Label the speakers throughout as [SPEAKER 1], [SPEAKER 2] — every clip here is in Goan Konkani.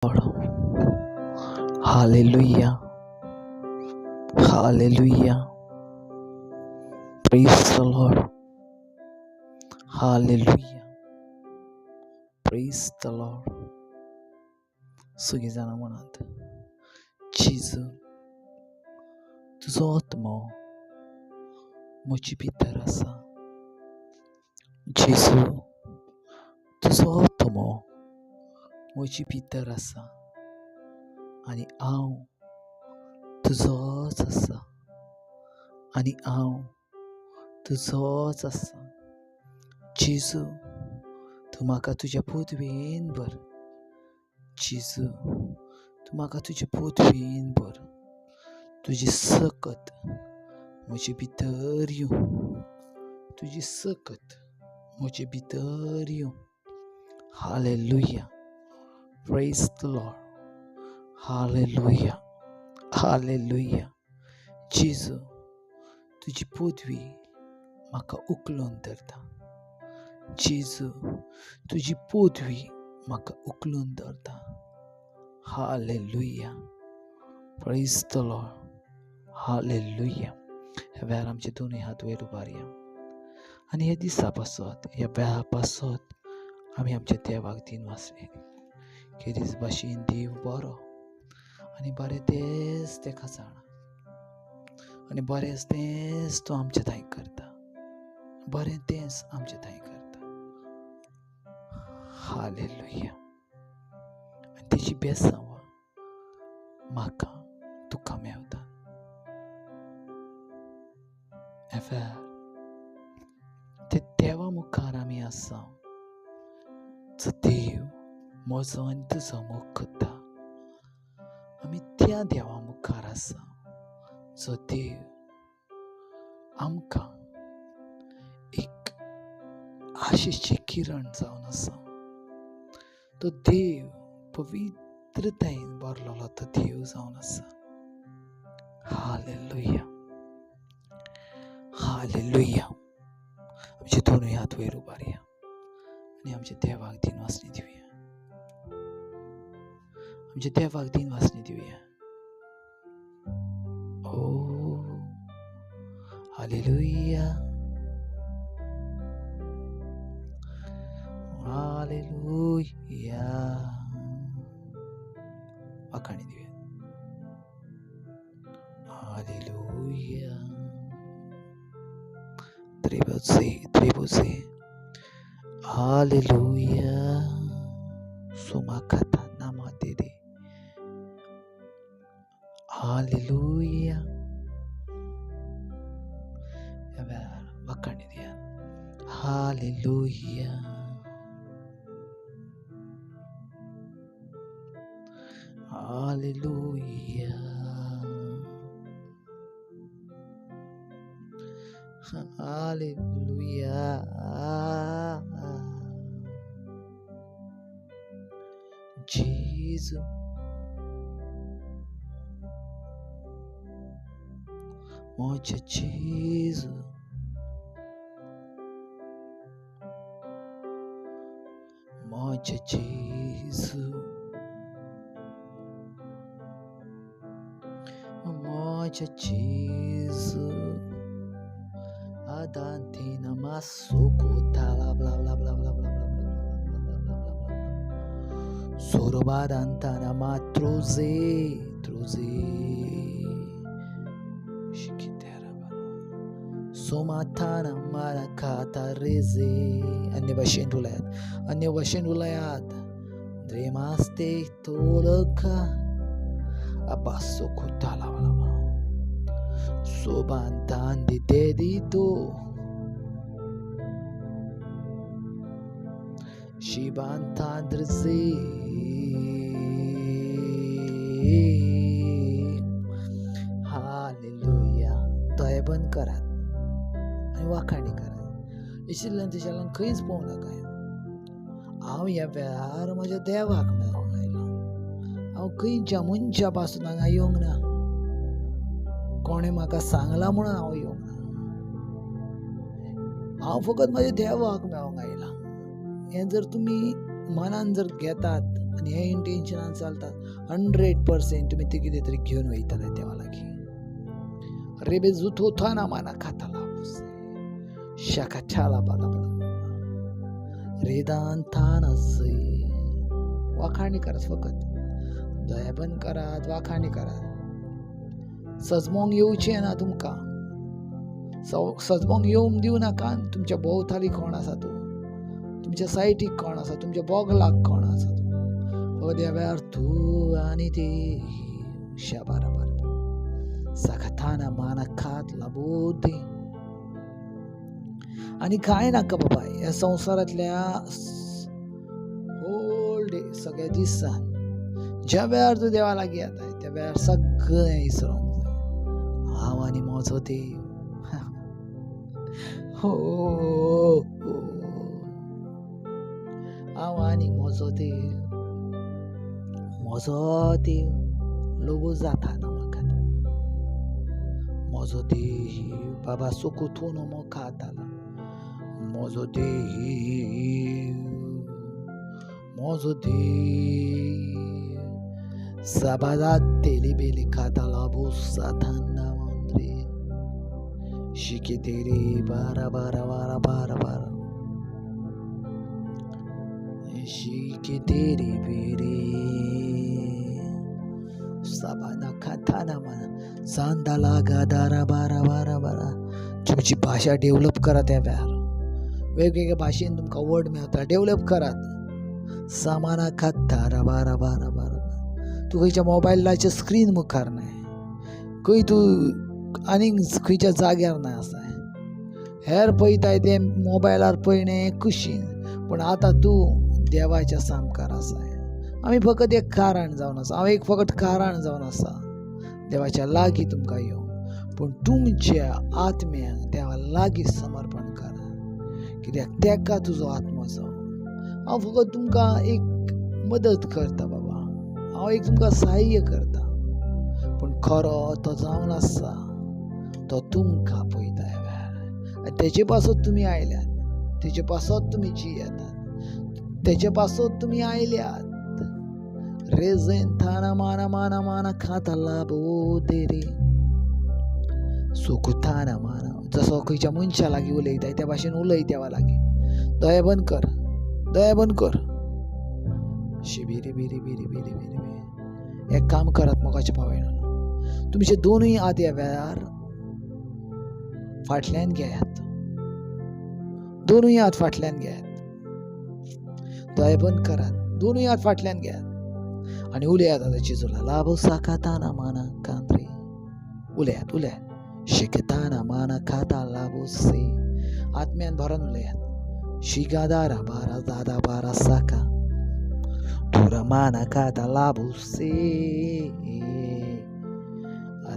[SPEAKER 1] Lord. Hallelujah. Hallelujah. Praise the Lord. Hallelujah. Praise the Lord. सगळीं जाणां म्हणात, जेजू तुजो आत्मो म्हजे भितर आसा. जेजू तुजो आत्मो म्हजे भितर आसा आनी हांव तुजोच आसा आनी हांव तुजोच आसा. जेजू तूं म्हाका तुज्या पदवेन भर. जेजू तूं म्हाका तुजे पदवेन भर. तुजी सकत म्हजे भितर येवं. तुजी सकत म्हजे भितर येवं. Hallelujah. Praise the Lord. Hallelujah. Hallelujah. जेजू तुजी पदवी म्हाका उखलून धरता. जेजू तुजी पदवी म्हाका उखलून धरता. Hallelujah. Praise the Lord. Hallelujah. ह्या वेळार आमचे दोनूय हात वयर उबारया आनी ह्या दिसा पासत, ह्या वेळा पासत आमी आमच्या देवाक दिन वाचले. खेरीज भाशेन देव बरो आनी बरें तेंच तेका जाणा आनी बरें तेंच तो आमच्या थांय करता. बरें तेंच आमच्या थांय करता. हालेलुया. आनी तेजी बेसांवां म्हाका तुका मेवता. एफेर ते देवा मुखार आमी आसा. जो देव म्हजो आनी तुजो मोग करता. आमी त्या देवा मुखार आसा जो देव आमकां एक आशेचें किरण जावन आसा. तो देव पवित्रतायेन भरलेलो तो देव जावन आसा. हालेलुया. हालेलुया. आमचे दोनूय हात वयर उबारया आनी आमच्या देवाक दिन वासनी दिवया. आमच्या देवाक दिन वासनी दिवया. ओ हालेलुया. हालेलुया. वाखाणी दिवया. हालेलुया. त्रिबुसे त्रिबुसे. हालेलुया. सुमाखाता नामातेरे. हालेलुया. ह्या वेळार वाखाणी दिया. हालेलुया. हालेलुया. हालेलुया. जेजू म्हज्या जेजू म्हज्या जेजू म्हज्या जेजू. Adantina masukuta bla bla bla bla bla bla bla bla bla bla bla bla. Sorobadantana matruze truze. Shikitera bala. Somatana marakata reze. अन्य भाशेन उलयात. अन्य भाशेन उलयात. द्रेमास्ते तोलका अबासुकुता ला bla bla. Sobantandi dedito Shibantandrze. Hallelujah. दोळे बंद करात आनी वाखाणी करात. इशिल्ल्यान तिशिल्ल्यान खंयच पळोवं नाका. हांव ह्या वेळार म्हज्या देवाक मेळोंक आयलां. हांव खंयच्या मनशा पासून हांगा येवंक ना. कोणें म्हाका सांगलां म्हणून हांव येवंक ना. हांव फकत म्हज्या देवाक मेळोंक आयलां. हें जर तुमी मनान जर घेतात आनी हे इंटेन्शनान चलतात 100% तुमी ते कितें तरी घेवन वयतले देवा लागीं. रेबे जुथोथाना माना खाताला शाखाछाला बाला रेदान थान वाखाणी करात, फकत दया बंद करात, वाखाणी करात. सजमोंक येवचें ना तुमकां, सजमोंक येवंक दिवं नाका. तुमच्या भोंवताली कोण आसा तूं, तुमच्या सायटीक कोण आसा, तुमच्या बोगलाक कोण आसा तूं, फकत ह्या वेळार तूं आनी ती शाबारा बारा साखाताना माना खात लाबोती आनी कांय नाका बाबा. ह्या संवसारांतल्या होल डे सगळ्या दिसान ज्या वेळार तूं देवा लागीं येताय त्या वेळार सगळें इसरोंक जाय. हांव आनी म्हजो देव हो, हांव आनी म्हजो देव, म्हजो देव लोगो जाता ना म्हाका, म्हजो देव बाबा सुकुथून मोखाताला, म्हजो देव, म्हजो देव साबादा तेली बेली खाताला बोसाताना मंद्रे शिके तेरे बारा बारा बारा बारा बारा शिके तेरे बेरे साबाना खाताना माना सांदाला गादारा बारा बारा बारा. तुमची भाशा डेवलप करा त्या वेळार, वेगवेगळ्या भाशेन तुमकां वर्ड मेळटा, डेवलप करात. सामाना खातारा बारा बारा बारा. तूं खंयच्या मोबायलाच्या स्क्रीन मुखार नाय, खंय तूं आनीक खंयच्या जाग्यार ना आसा, हेर पळयताय ते मोबायलार पळयणें कुशीन, पूण आतां तूं देवाच्या सामकार आसा. आमी फकत एक कारण जावन आसा, हांव एक फकत कारण जावन आसा देवाच्या लागीं तुमकां येवंक, पूण तुमच्या आत्म्याक देवा लागीं समर्पण करा, कित्याक तेका तुजो आत्मो जावं. हांव फकत तुमकां एक मदत करता बाबा, हांव एक तुमकां सहाय्य करता, पूण खरो तो जावन आसा तो तुमकां पळयता ह्या वेळार. आनी तेजे पासत तुमी आयल्यात, तेजे पासत तुमी जियेतात, तेजे पासत तुमी आयल्यात. रेजेन थाना माना माना माना खाता लाबो तेरे सुकुताना माना. जसो खंयच्या मनशा लागीं उलयताय त्या भाशेन उलय देवा लागीं. दोळे बंद कर, दोळे बंद कर. शिबिरी बिरी बिरी बिरी बिरी बिरी. एक काम करात मोगाचे पावयणा, तुमचे दोनूय हात ह्या वेळार फाटल्यान घेयात, दोनूय हात फाटल्यान घेयात, दोळे बंद करात, दोनूय हात फाटल्यान घेयात आनी उलयात आतां चिजुला लाबो साकाताना माना कांद्रे. उलयात उलयात शिकताना माना खाता लाबो से आत्म्यान भरून उलयात. शिगादारा बारा दादा बारा साका तुरा माना खाता लाबो से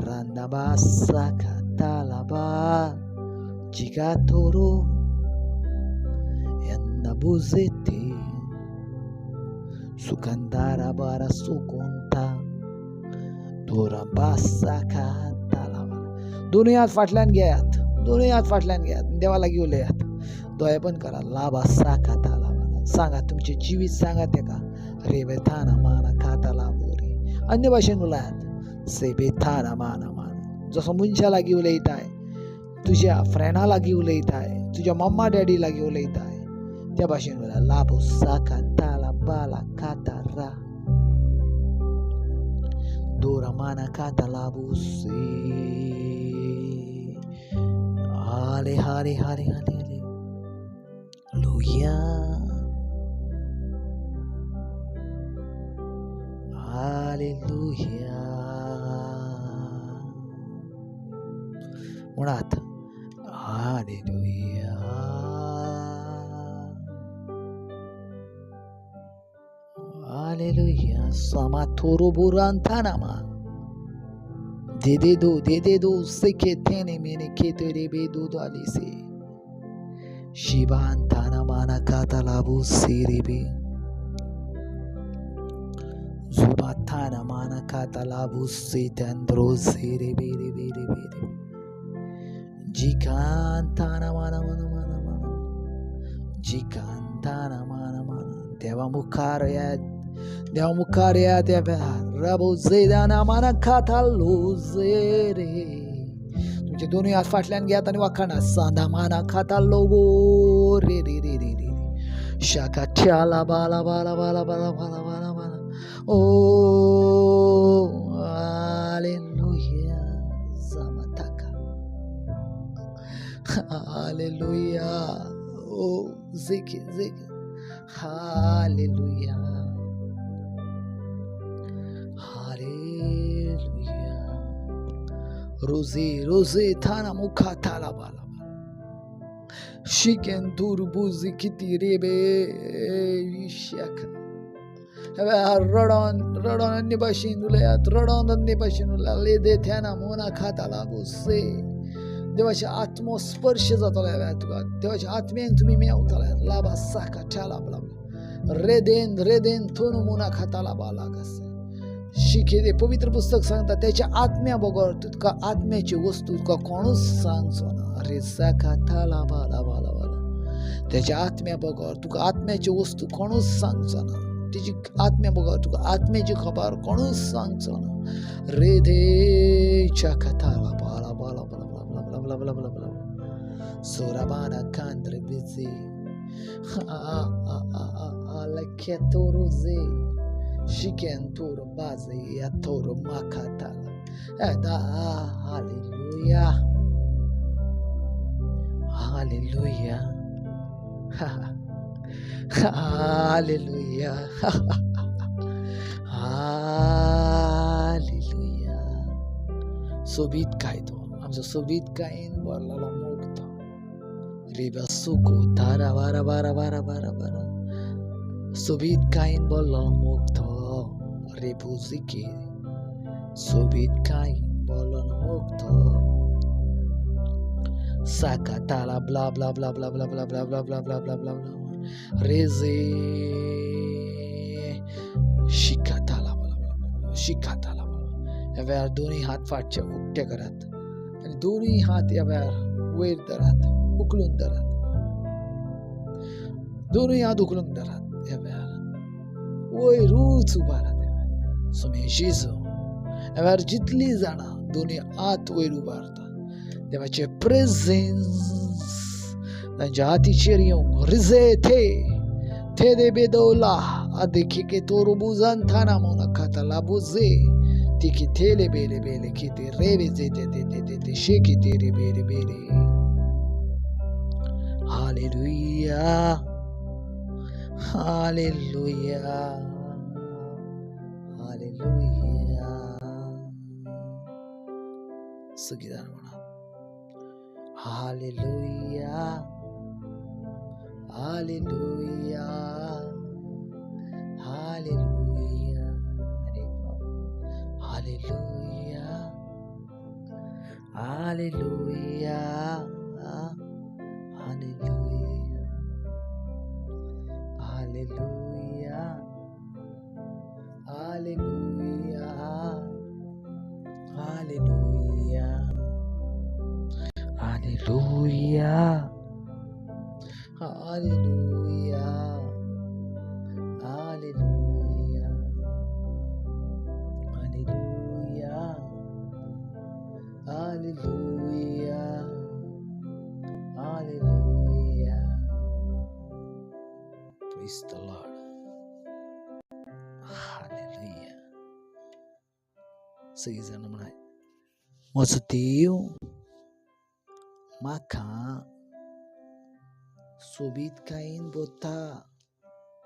[SPEAKER 1] रांदा बासा खाता लाबा जिगातोरो यंदा बुजेते सुगंधारा बारा सुकुंता दोरा बासा खाता लाबा. दोनूय हात फाटल्यान घेयात, दोनूय हात फाटल्यान घेयात, देवा लागीं उलयात. दोळे बंद करा. लाबा साका लाबा सांगा तुमचें जिवीत सांगा तेका. रेबे थाना माना खाता लाबो रे. अन्य भाशेन उलयात. सेबे थाना माना माना. जसो मनशा लागीं उलयताय, तुज्या फ्रेंडा लागीं उलयताय, तुज्या मम्मा डॅडी लागीं उलयताय त्या भाशेन उलया. लाबो साका ताला बाला खाता रा दोरा माना खाता लाबो से. हाले हाले हाले हाले हाले लुया हालेलुया. म्हणात हालेलुया हालेलुया. समाथोरो बुरांथानामा दे दे दो दे दे दो सिखे थेने मेने खेतरे बे दो दाली से शिवान थाना माना खाता लाबू सेरे बे जुबा थाना माना खाता लाबू से तंद्रो सेरे बेरे बेरे बेरे जिकान थाना माना माना माना माना जिकान थाना माना माना. देवा मुखार ह्या देवा मुखार येयात ह्या वेळार. तुमचे दोनूय हात फाटल्यान घेयात आनी वाखाणा. सांदा माना खाता लोगो रे रे रे रे रे शाका ठ्याला बाला बाला बाला बाला बाला बाला बाला. ओ हालेलुया जामाताका हालेलुया. ओ जेके जेके हालेलुया हालेलुया. रोजे रोजे थाना मुखा थाला बाला शिकेन दूर बुजी किती रे बे शाखा. रडोन रडोन अन्य भाशेन उलयात, रडोन अन्य भाशेन उलयात. ले दे थ्याना मोना खाता लागू से. देवाचे आत्मो स्पर्श जातलो ह्या वेळार तुका. देवाच्या आत्म्याक तुमी मेवतले. लाबा साका ठ्याला बला रेदेन रेदेन थोनू मोना खाता लाबा लागासे शिके. पवित्र पुस्तक सांगता त्याच्या आत्म्या बगर तुका आत्म्याची वस्तू तुका कोणूच सांगचो ना. रे साका थाला बाला बाला बाला. त्याच्या आत्म्या बगर तुका आत्म्याची वस्तू कोणूच सांगचो ना. तेजी आत्म्या बगर तुका आत्म्याची खबर कोणूच सांगचो ना. रे दे चाका थाला बाला बाला बाला बाला बाला बाला बाला बाला सोराबाना कांद्रे बिजी लखेतोरुजे शिकेंतोर बाजे यातोर माखाताला दा. Hallelujah hallelujah hallelujah hallelujah. सोबीत कायदो आमचो सोबीत कायन भरलेलो मोग तो रिबा सुको तारा बारा बारा बारा बारा बारा. सोबीत कायन भरलेलो मोग तो रेबुजिके. सोबीत कायन भरलेलो मोग तो साका ताला blah blah blah blah blah blah blah blah blah blah blah blah blah रेजे शिकाताला blah blah शिकाताला blah. ह्या वेळार दोनूय हात फाटचे उक्ते करात आनी दोनूय हात ह्या वेळार वयर धरात, उखलून धरात. दोनूय हात उखलून धरात ह्या वेळार वयरूच उबारात. ह्या वेळार सुमे जेजू ह्या वेळार जितली जाणां दोनूय हात वयर उबारता देवाचे प्रेझेन्स तांच्या हातीचेर येवंक. रिजे थे थे दे बेदवला आदेखी तोरू बुजान थाना मोना खाता लाबुजे तिकी थेले बेले बेले किती रे जे ते ते ते ते ते शेकी तेरे बेरे बेरे. Hallelujah hallelujah hallelujah. सगळीं म्हणा hallelujah hallelujah hallelujah hallelujah hallelujah hallelujah hallelujah hallelujah hallelujah hallelujah hallelujah hallelujah hallelujah hallelujah hallelujah. Praise the Lord. Hallelujah. सगळीं जाणां म्हणा म्हजो देव म्हाका सोबीतकायेन भरता.